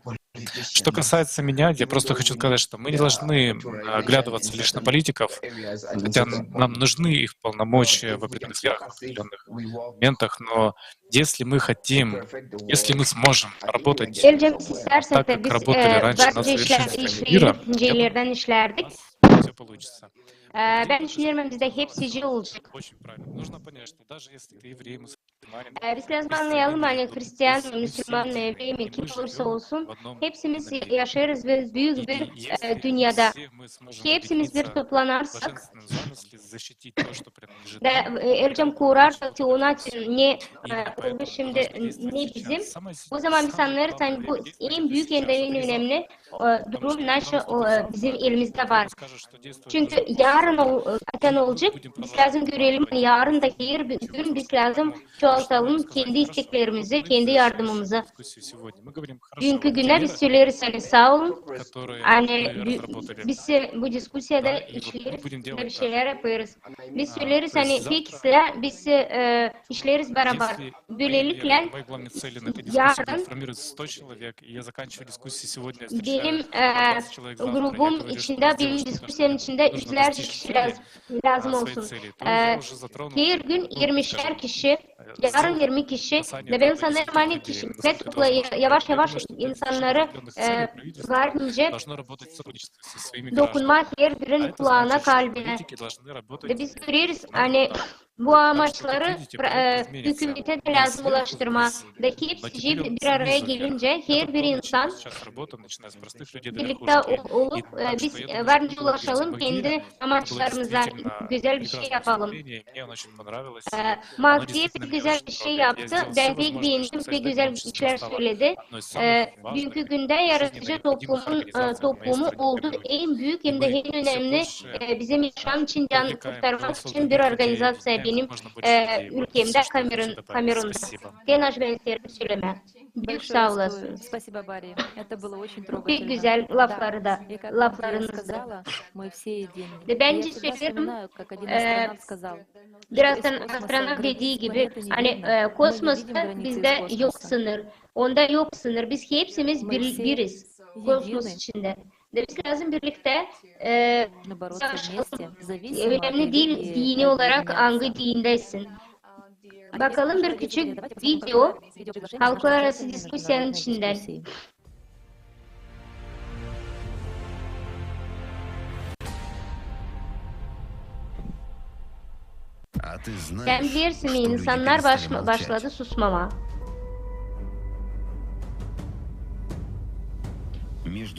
Что касается меня, я просто хочу сказать, что мы не должны, м, оглядываться лишь на политиков, хотя н-, нам нужны их полномочия в определённых сферах, в определённых моментах, но если мы хотим, если мы сможем работать так, как работали раньше на совершенствование мира, я думаю, у нас всё получится. Bän düşünerim, ani bizdä hepsi olacek. Очень правильно. Нужно понять, что даже если ты еврей, мусульманин, biz lääzım annayalım, ani hristian mı, musulman mı, evrey mi, kim olursa olsun, hepsimiz yaşêêrız bir büük bir, e, dünnedä. Hepsimiz bir toplanarsak, Da, e, elçim kurarsa te ona, ne, e, oldu şindi, ne bizim. O zaman biz annêêrız, ani bu en büük hem dä en önemli, e, durum, naşı, o, e, bizim elimizdä var. Çünkü yarın o, e, açan olacek, biz lääzım görelim, ani yarın da her gün biz lääzım çoğaltalım kendi isteklerimizi, kendi yardımımızı. Büünkü gündä biz söleeriz, ani saa olun, ani bü-, biz bu diskusiyada işleeriz, bir şeylär yapêrız. Biz söleeriz, ani pek islää, biz, e, işleeriz barabar. Bölelikle yarın benim, e, grubum içindä, benim diskusiyam içindä üzlärcä kişi lääzım, lääzım olsun. E, her gün irmişer kişi, yarın irmi kişi, da bän sanêrım, ani kişi, ne topla-, yavaş-yavaş insannarı, e, var nicä dokunmaa her birinin kulaana, kalbinä. Da biz göreriz, ani bu amaçları, e, hükümetä dä lääzım ulaştırmaa. Da hepsi bir araya gelincä, her bir insan birliktä ol-, olup, e, biz, e, var nicä ulaşalım kendi amaçlarımıza, gözäl bir şey yapalım. E, Max Weber gözäl bir şey yaptı. Bän pek beendim, pek gözäl işlär söledi. E, büünkü gündä yaradıcı toplumun, e, toplumu oldu en büük hem dä en önemli, e, bizim yaşam için, can kurtarmak için bir organizaţiya benim, e, ülkämdä, Kamerun-, Kamerunda. Te naşı bän isteerim sölemää. Büük saa olasınız. Pek gözäl lafları da, laflarınızdı. Ve bän dä söleerim, e, birazdan astronavt dediği gibi, ani, e, kosmosta bizdä yok sınır. Onda yok sınır. Biz hepsimiz bir, biriz kosmos içindä. Da biz lääzım birliktä, e, savaşalım. Önemli diil dini olarak angı diindäsin. Bakalım bir küçük video halklararası diskusiyanın içindän. Sän bilersin, insannar baş-, başladı susmamaa.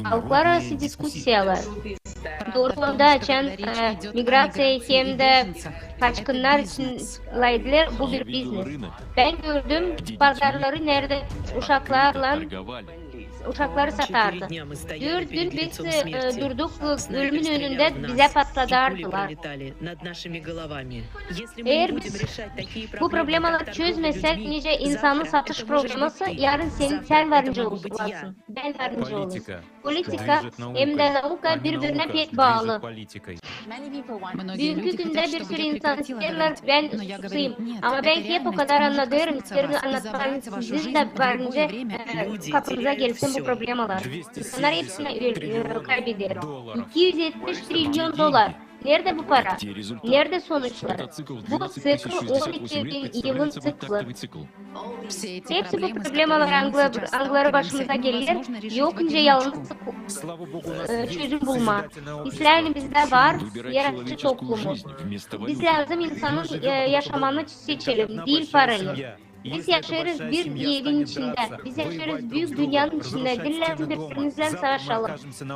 Halklararası diskusiyalar. Doorudan da açan, e, migraţiya hem dä kaçkınnar için laydılar, bu bir biznes. Bän gördüm pazarları, neredä uşaklarlan uşakları satardı. Dört gün biz, e, durduk ölümün önündä, bizä patladardılar. Eer biz bu problemaları çözmesäk, nicä insanın satış probleması, yarın sän, sän var nicä olasın, bän var nicä olasın. Politika hem dä nauka biri-birinä pek baalı. Büünkü gündä bir sürü insan isteerlär, bän susayım. Ama bän hep o kadar annadêrım, isteerim annatmaa, sizin dä var nicä, e, kapınıza gelsin bu problemalar. İnsannar hepsini, e, kaybeder. İki üz etmiş trilyon dolar. Neredä bu para? Neredä sonuçları? Bu ţikl on iki bin yılın ţiklı. Hepsi bu problemalar, angıları başımıza geler, yok nicä yalnız, e, çözüm bulmaa. İslää, ani bizdä var yaratıcı toplumu. Biz lääzım insanın, e, yaşamanı seçelim, diil parayı. Biz yaşêêrız bir evin içindä, biz yaşêêrız büük dünnenin içindä, diil lääzım biri-birimizlän savaşalım.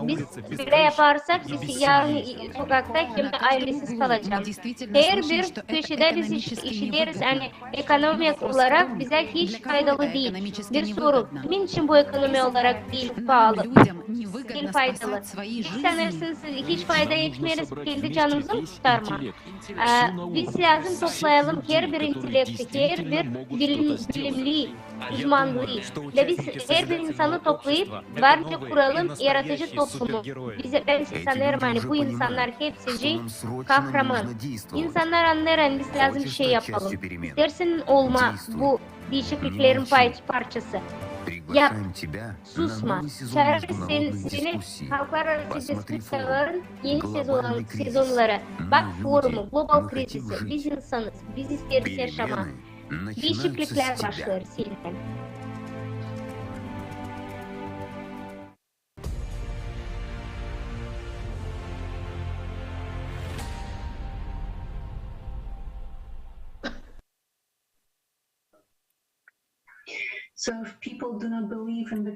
Biz bölä yaparsak, biz yarın sokakta hem dä aylesiz kalacez. Herbir köşedä biz iş-, işideriz, ani ekonomik olarak bizä hiç faydalı diil. Bir soru, kimin için bu ekonomik olarak diil paalı, diil faydalı? Siz sanêrsınız, hiç fayda etmeeriz kendi canımızı mı kurtarmaa? E, biz lääzım toplayalım herbir intellekti, herbir bilim-, bilimli, uzmanlıı. Da biz herbir insanı toplayıp, var nicä kuralım yaratıcı toplumu. Biz, bän sanêrım, ani bu insannar hepsicii kahraman. İnsannar annêêr, ani biz lääzım bir şey yapalım. İsteersin olmaa bu diişikliklerin pay-, parçası. Yap. Susma. Çaarêrız seni, seni halklararası diskusiyaların eni sezon-, sezonları. Bak forumu, global krizisi. Biz insanız. Biz isteeriz yaşamaa. Diişikliklär başlêêr sendän.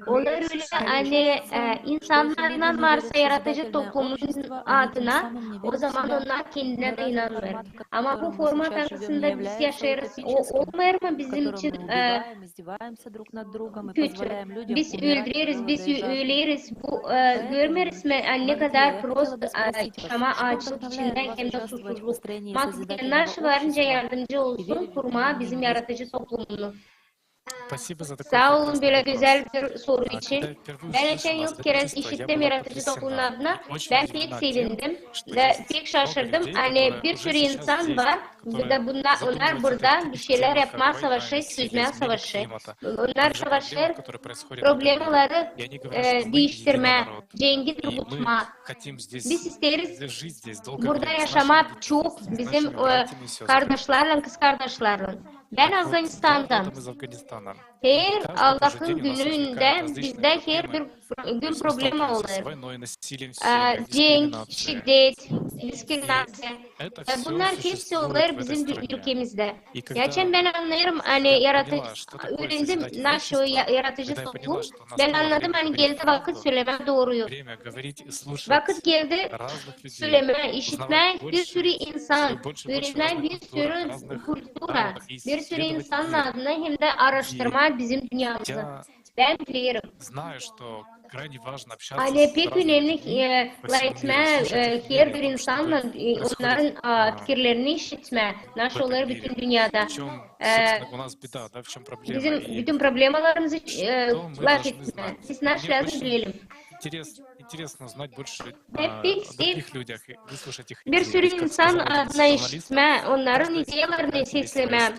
Onnar ölä, ani, e, insannar inanmêêr yaradıcı toplumun adına, ozaman onnar kendinä dä inanmêêr. Ama bu format arkasında biz yaşêêrız, o olmêêr mı bizim için, e, kötü? Biz öldüreriz, biz ö-, öleriz, bu, e, görmeeriz mi, e, ne kadar prost, e, yaşamaa açlık içindä hem dä susuzluk. Maksat, naşey varınca yardımcı olsun kurmaa bizim yaradıcı toplumunu. Saa olun bölä gözäl bir soru için. Bän geçän yıl kerä işittim yaradıcı toplumun adına. Bän pek sevindim da pek şaşırdım. Ani bir sürü insan var, burada, bunda, onnar burada bir şeylär yapmaa savaşêr, çözmää savaşêr. Onnar savaşêr problemaları, e, diiştirmää, cengi durgutmaa. Biz isteeriz burada yaşamaa çok bizim, e, kardaşlarlan, kızkardaşlarlan. Bän Afganistandan. Her Allahın günündä bizdä her bir gün problema olêr. E, cenk, şiddet, diskriminasiya. E, bunnar hepsi olêr bizim ülkemizdä. Geçän bän annêêrım, ani yaratıcı, üürendim naşey o ya-, yaratıcı toplum. Bän annadım, ani geldi vakıt sölemää dooruyu. Vakıt geldi sölemää, işitmää bir sürü insan, üürenmää bir sürü kultura, bir sürü insanın adına hem dä aaraştırmaa bizim dünnemizi. Bän bilerim, ani pek önemli, e, lafetmää, e, her bir insannan, e, onnarın, a, fikirlerini işitmää, naşey olêr bütün dünnedä. E, bizim bütün problemalarımızı, e, lafetmää. Biz naşey lääzım bilelim. Bän pek isteerim bir sürü insan adına işitmää, onnarın ideyalarını seslemää.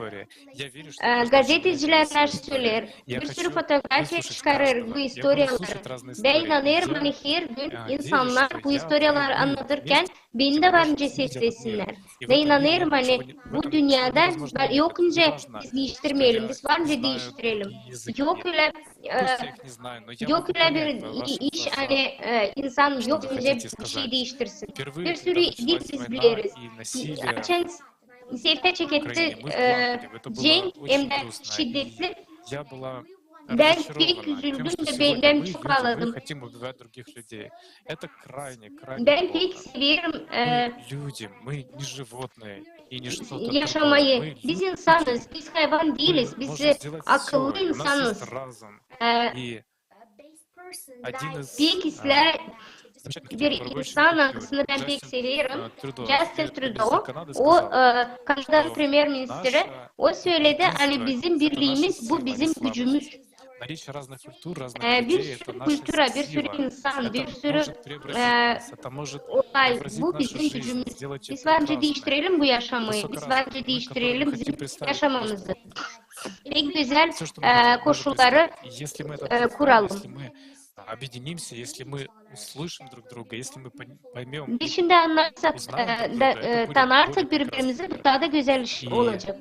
E, gazetecilär naşey söleer, bir sürü fotografiya çıkarêr bu istoriyaları. Bän inanêrım, ani her gün insannar bu istoriyaları annadêrkan, beni dä varınca seslesinnär. Bän inanêrım, ani bu dünnedä yokunca biz diiştirmeyelim, biz varınca diiştirelim. Yok ölä, e, yok ölä bir i-, iş, ani, e, insan yokunca bir şey diiştirsin. Bir sürü dil biz bileriz. Açan seftää çeketti, e, cenk hem dä şiddetli. Bän pek üzüldüm da bän, bän çok aaladım. Bän pek severim, e, yaşamayı. Biz insanız, biz hayvan diiliz, biz, e, akıllı insanız. E, pek islää bir insan, angısını bän pek severim, Justin Trudeau, o, e, Kanadanın premyer-ministri, o söledi, ani bizim birliimiz, bu bizim gücümüz. E, bir sürü kultura, bir sürü insan, bir sürü, e, olay, bu bizim gücümüz. Biz varınca diiştirelim bu yaşamayı, biz varınca diiştirelim bizim yaşamamızı. Pek gözäl, e, koşulları, e, kuralım. Biz şindi annarsak, e, da, e, tanırsak biri-birimizi, bu taa da gözäl iş olacek.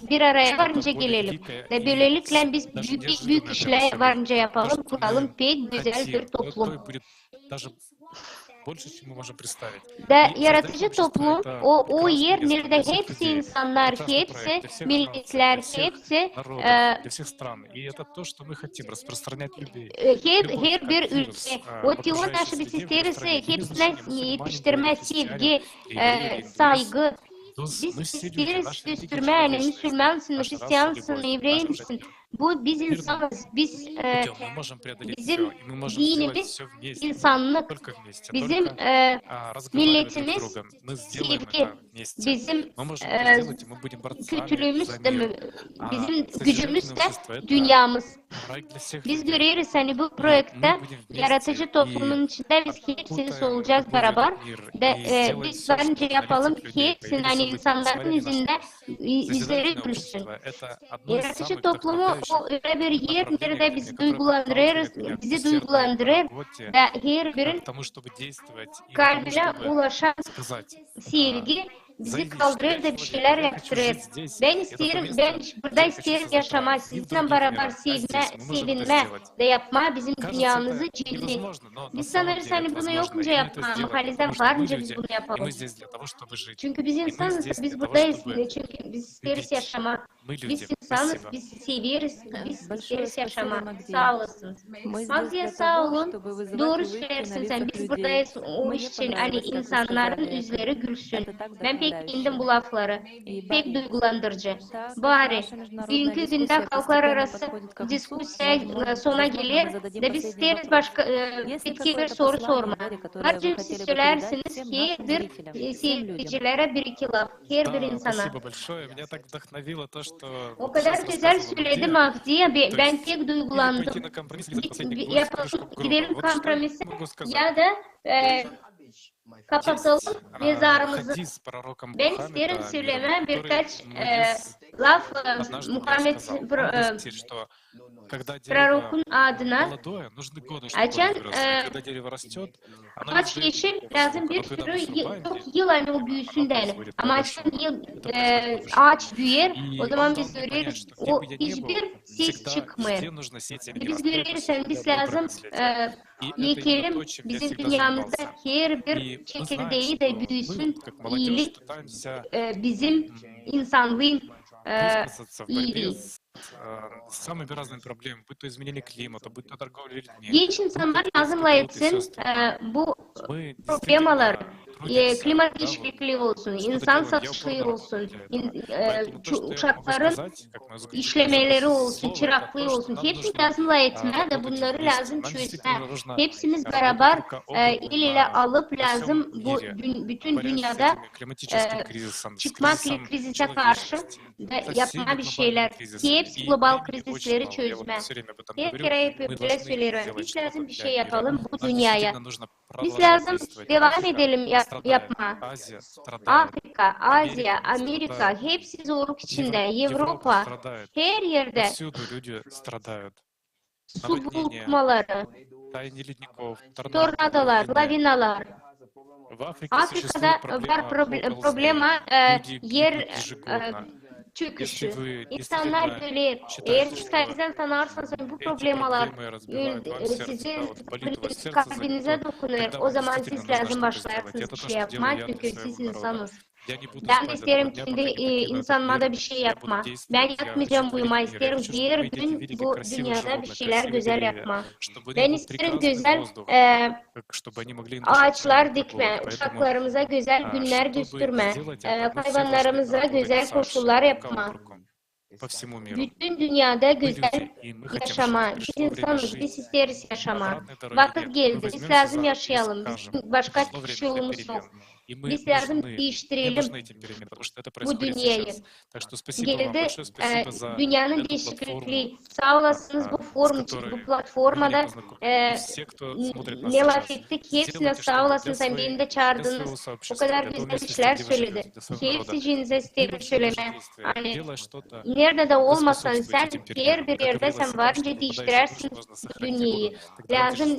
Bir araya varınca gelelim. Da bölelikle biz büük, büük işlär varınca yapalım, kuralım pek gözäl bir toplum. Da yaratıcı toplum, o, o er, neredä hepsi insannar, hepsi milletlär, hepsi, e, e, her, her bir ülkä. O te o naşı biz isteeriz, e, hepsinä etiştirmää sevgi, e, saygı. Biz isteeriz göstermää, ani müsülmansın, hristiansın, evrey misin. Bu biz insanız, biz, e, bizim dinimiz insannık, bizim, e, milletimiz sevgi, bizim, e, kötülüümüz dä, bizim gücümüz dä dünnemiz. Biz göreriz, ani bu proektä yaratıcı toplumun içindä biz hepsimiz olacez barabar. Da, e, biz varınca yapalım hepsini, ani insannarın üzündä, ü-, üzeri gülsün. Yaratıcı toplumu o ölä bir er, neredä biz duygulandırêrız, bizi duygulandırêr da her birin kalbinä ulaşan sevgi bizi kaldırêr da bir şeylär yaptırêr. Bän isteerim, bän burada isteerim yaşamaa, sizinnän barabar sevinmää, sevinmää da yapmaa bizim dünnemizi cennet. Biz sanêrız, ani bunu yokunca yapmaa, ama halizdän varınca biz bunu yapalım. Çünkü biz insanız, biz buradayız, çünkü biz isteeriz yaşamaa. Biz insanız, biz severiz, biz isteriz yaşamaa. Saa olasınız. Magdiya, saa olun. Dooru söleersin sän. Biz buradayız o iş için, ani insannarın üzleri gülsün. Bän pek beendim bu lafları. Pek duygulandırıcı. Bari büünkü gündä halklararası diskusiya sona geler da biz isteeriz başka, e, etki bir soru sormaa. Var cim siz söleersiniz ki bir, e, seyircilerä bir-iki laf, herbir insana. O kadar gözäl söledi Magdiya, bän pek duygulandım. Yapalım, gidelim kompromisä ya da, e, kapatalım mezarımızı. Bän isteerim sölemää birkaç, e, laf, e, Muhammed pro-, e, prorokun adına. Açan, e, aaç eşil, lääzım bir sürü yıl, çok yıl, ani o büüsün deyni. Ama açan yıl, e, aaç büüyer, ozaman biz göreriz, o hiçbir ses çıkmêêr. Biz göreriz, ani biz lääzım, e, ekelim bizim dünnemizdä herbir çekirdeyi da büüsün iilik, e, bizim insanlıın, e, iilii. Genç insannar lääzım lafetsin, e, bu problemaları, e, klimat diişikliklii olsun, insan satışlıı olsun, in-, e, çu-, uşakların işlemeleri olsun, çıraklıı olsun. Hepsini lääzım lafetmää da bunnarı lääzım çözmää. Hepsimiz barabar, e, el-elä alıp lääzım bu dün-, bütün dünnedä, e, çıkmaa kri-, krizisä karşı da yapmaa bir şeylär. Hepsi global krizisleri çözmää. Her kerä hep bölä söleerim. Biz lääzım bir şey yapalım bu dünneyä. Biz lääzım devam edelim yap-, yapmaa. Afrika, Aziya, Amerika, hepsi zorluk içindä, Evropa, her erdä. Su bulutmaları, tornadolar, lavinalar. Afrikada var proble-, problema, e, er, e, çöküşü. İnsannar öler. Eer siz kayzan sanarsanız, bu problemalar, e, sizin kalbinizä dokunêr, ozaman siz lääzım başlarsınız bir şey yapmaa, çünkü siz insanız. Bän isteerim kendi, e, insanıma da bir şey yapmaa. Bän yatmayacam uyumaa, isteerim her gün bu dünnedä bir şeylär gözäl yapmaa. Bän isteerim gözäl, e, aaçlar dikmää, uşaklarımıza gözäl günnär göstermää, e, hayvannarımıza gözäl koşullar yapmaa. Bütün dünnedä gözäl yaşamaa. Biz insanız, biz isteeriz yaşamaa. Vakıt geldi, biz lääzım yaşayalım, bizim başka çıkış yolumuz yok. Biz lääzım diiştirelim bu dünneyi. Geldi, e, dünnenin diişikliklii. Saa olasınız bu forum için, bu platformada, e, ne lafettik, hepsinä saa olasınız, ani beni dä çaardınız. O kadar gözäl işlär söledi. Hepsicinizä isteerim sölemää, ani neredä dä olmasan sän, herbir erdä sän varınca diiştirersin bu dünneyi. Lääzım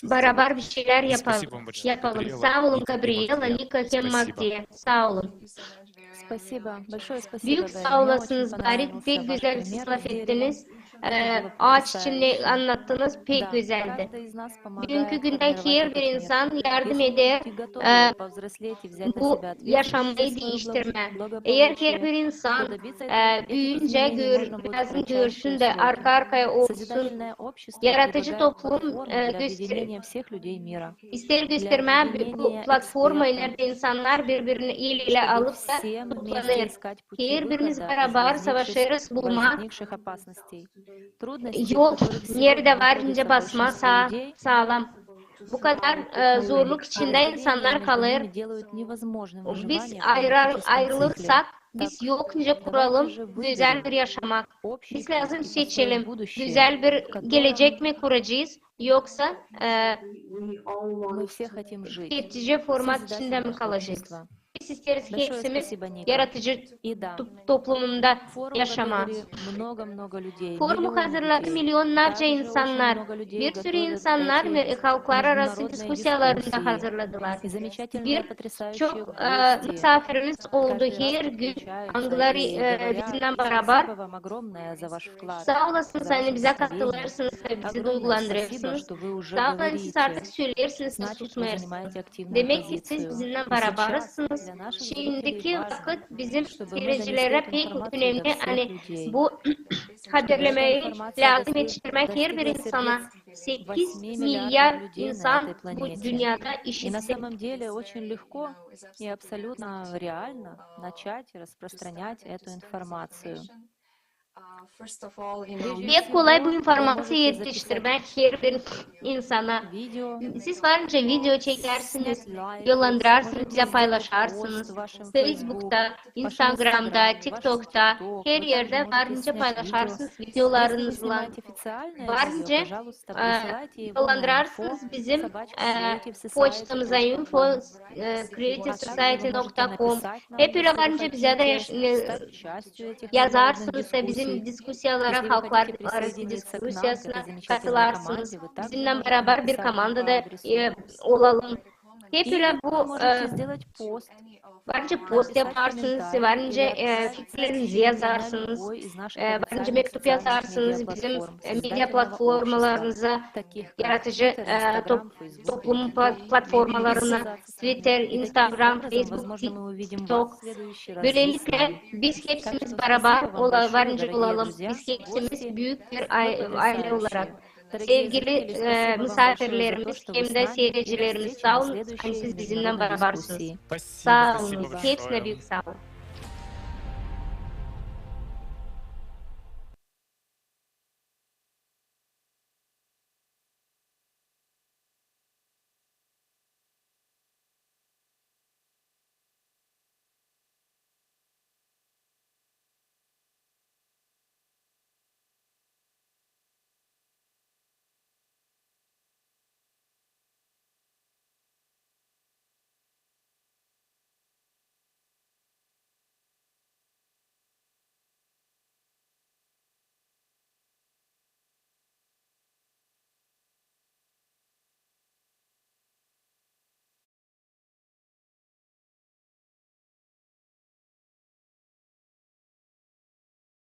barabar bir şeylär yapalım. Saa olun, Gabriela, Nika hem Magdiya. Saa olun. Büük saa olasınız, bari pek gözäl siz lafettiniz. E, aaç için ne annattınız, pek gözäldi. Büünkü gündä herbir insan yardım eder, e, bu yaşamayı diiştirmää. Eer herbir insan, e, büüyüncä gör-, biraz görsün dä arka-arkaya olsun, yaratıcı toplum, e, göster-, isteer göstermää bu, bu platforma, neredä insannar biri-birini el-elä alıp da toplanêr. Herbirimiz barabar savaşêrız bulmaa yol, neredä var nicä basmaa saa-, saalam. Bu kadar, e, zorluk içindä insannar kalêr. Biz ayırar-, ayırılırsak, biz yok nicä kuralım gözäl bir yaşamak. Biz lääzım seçelim gözäl bir gelecek mi kuracez, yoksa, e, tüketici format içindä mi kalacez? Biz isteeriz hepsimiz yaratıcı to-, toplumunda yaşamaa. Forumu hazırladı milyonnarca insannar. Bir sürü insannar me-, halklararası diskusiyalarında hazırladılar. Bir çok, e, musaafirimiz oldu her gün, angıları, e, bizimnän barabar. Saa olasınız, ani bizä katılêrsınız da bizi duygulandırêrsınız. Saa olun, siz artık söleersiniz da susmêêrsınız. Demäk ki siz bizimnän barabarsınız. Şindiki vakıt bizim siirecilerä pek önemli, ani bu haberlemeyi lääzım etiştirmää herbir insana. Sekiz milyar insan bu dünnedä işitsin. Pek kolay bu informaţiyayı etiştirmää herbir insana. Siz varınca video çekärsiniz, yollandırarsınız bizä, paylaşarsınız Facebookta, Instagramda, TikTokta, her erdä varınca paylaşarsınız videolarınızlan. Varınca yollandırarsınız bizim poçtamıza info creative society nokta com. Hep ölä varınca bizä dä yazarsınız da bizim diskusiyalara, halklar arası diskusiyasına katılarsınız. Bizimnän barabar bir komandada olalım. Hep ölä bu varınca post yaparsınız, varınca fikirlerinizi yazarsınız, varınca mektup yazarsınız bizim media platformalarımıza, yaradıcı toplum platformalarına, Twitter, Instagram, Facebook, TikTok. Bölelikle biz hepsimiz barabar varınca olalım. Biz hepsimiz büük bir aylä olarak. Sevgili musaafirlerimiz hem dä siirecilerimiz, saa olun, ani siz bizimnän barabarsınız. Saa olun, hepsinä büük saa olun.